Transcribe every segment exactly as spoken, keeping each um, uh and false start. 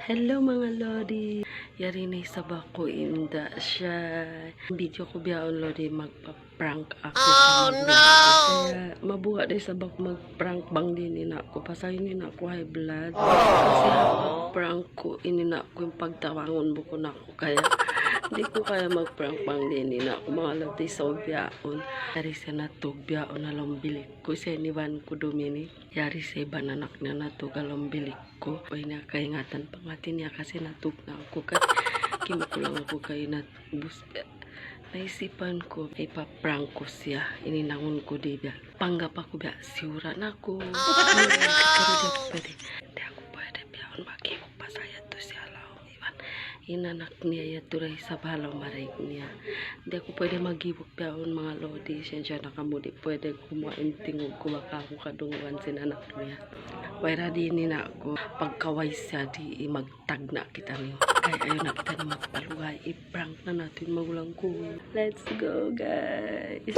Hello, manga lodi. Yari na isab aku in Indah Shy. Video ku bihaun, lodi, magpa-prank aku sa magulang ku. Kaya mabuga' da isab aku mag-prank bang di' in ina' ku. Pasal in ina' ku high blood. Kasi ha pag-prank ku, in ina' ku in pagtabangun bukun aku kaya. Di' ku kaya mag-prank bang di' in ina' ku, manga lodi, sa' bihaun. Yari siya natug bihaun ha lawm bilik ku, siya in iban ku dumini. Yari siya iban anak niya natug ha lawm bilik ku. Way niya kaingatan panghati niya kasi natug na aku, kan kimakulang aku kay nat-, bus-, naisipan ku, ipa-prank ku siya, in hinangun ku di' biya'. Panggap aku biya' siyura na aku. Siyura na aku, pero di' aku pwede. Di' aku pwede bihaun maghibuk pasal yadtu siya ha lawm iban in anak niya yadtu da isab ha lawm maraig niya. Di' aku pwede maghibuk bihaun, manga lodi, siyensya na kamu, di' pwede kumuha in tingug ku, baka aku kadungugan sin anak niya. Way ra di' in ina' ku, pagka way siya di' magtagna' kitaniyu. Kay ayaw na kitaniyu magpalugay, i-prank na natu' in magulang ku. Let's go, guys!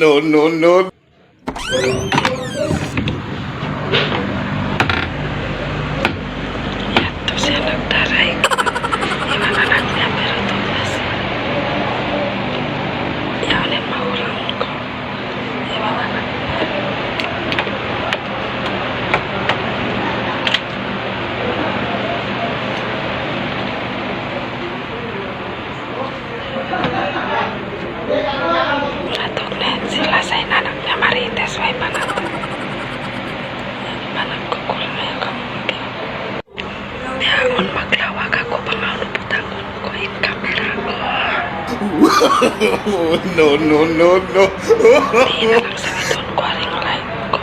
No, no, no. Yadtu siya nagdaray. Iban anak niya, pero tugas. Yaun in magulang ku. Iban anak niya. Natug na in sila sa' in anak niya Marites, way pa natug. Anak ku, kul na yan kamu. Bihaun maglawag aku, pangaunu butangun ku in camera ku. No, no, no, no. Di' na lang sabitan ku ha ring live ku.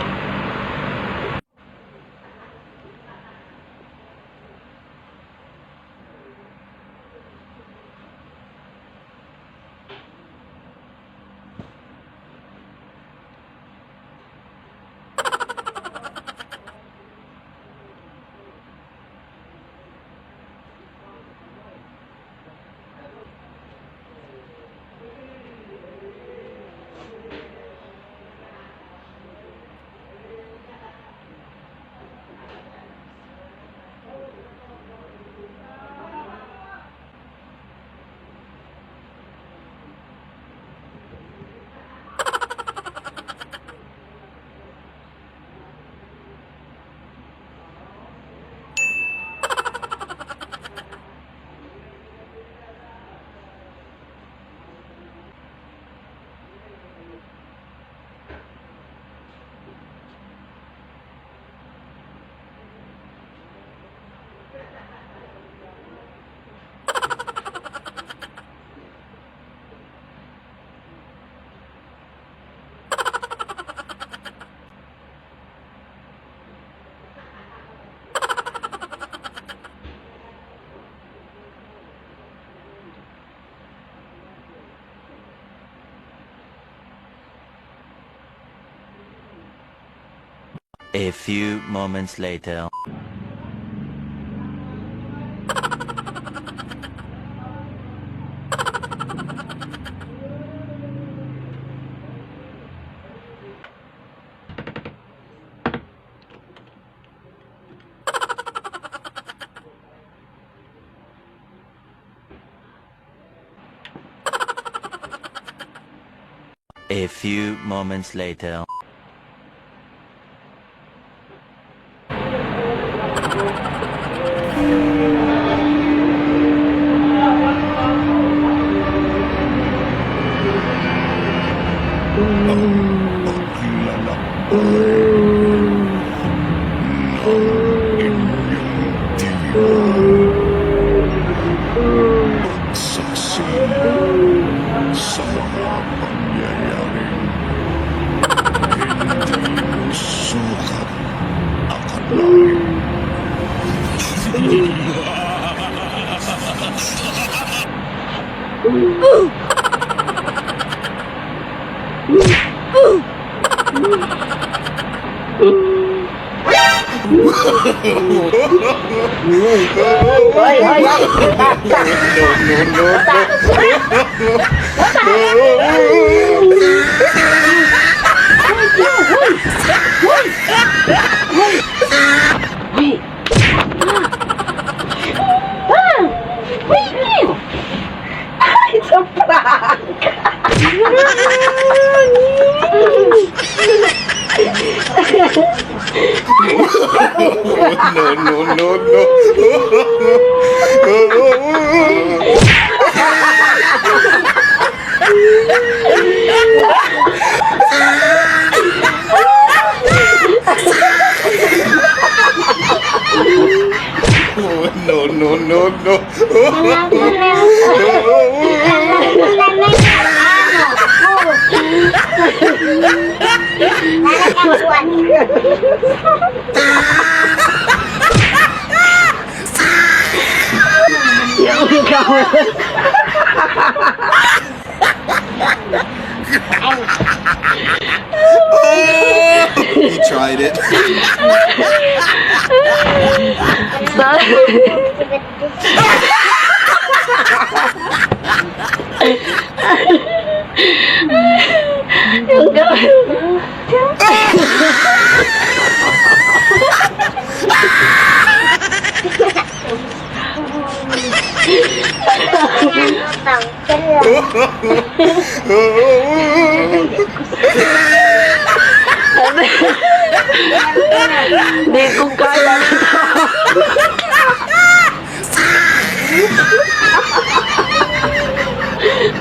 A few moments later. A few moments later. Ang paglalakbay ng inyong diwa, pagsaksihan sa mga pangyayaring hindi mo sukat akalain. Hoy, hoy, hoy. Hoy. Ah! Wait! Ay, it's a prank! No, no, no, no. No, no, no, no. He tried it. Yung gawin. Di' ko kaya.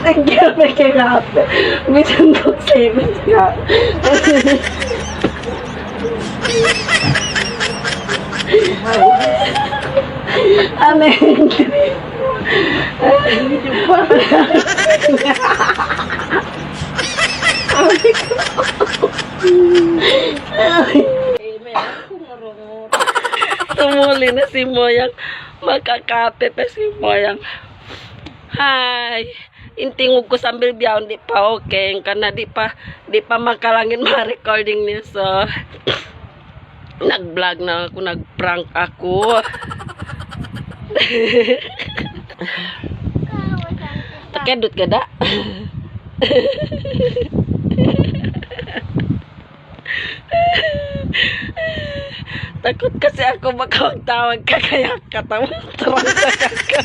Ang grabe kay Rafa. Minsan ko savings nga. Ano yun? Tumuli na si Moyang. Makakapit na si Moyang. Hi. In tingug ku sambil bihaun di' pa okay. Karna' di' pa, di' pa makalangin manga recording niya. So, nag-vlog na aku, nag-prank aku. Takadut ka da? Takut kasi aku baka magtawag ka kaya katawa. Taranta ka.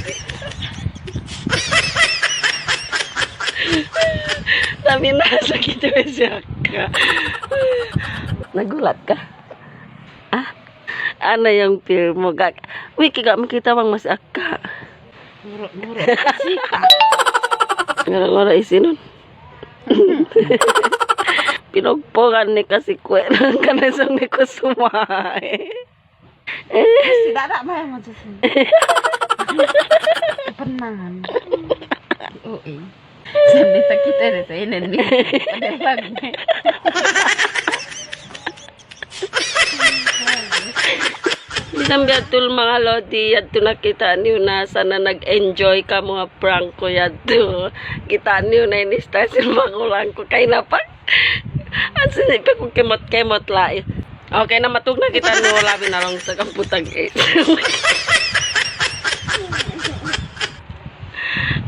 Sabi na, sakit yung siya ka. Nagulat ka? Ah? Ano yung feel mo? Gag-, wiki ka, makita bang mas aka? Ngura-ngura. Sika. Ngura-ngura isinun. Pinugpugan ni kasi kuwe ng kanasang ni Kusumay. Kasi dada ba yung magsasin? Kapanangan. Oo eh. Saan nito kita na sa inan ni? Ada bag ni. Bisan biya' tul manga lodi, yadtu nakita' niyu na sana nag-enjoy kamu ha prank ku yadtu. Kita' niyu na ini style sin magulang ku. Kay napa? Ansin pa ku kemot-kemot lain. Okay na, matug na kita nu, labi na lang sa kamputag eh.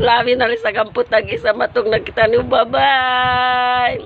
Labi na lang sa kamputag isa, matug na kita nu. Bye-bye.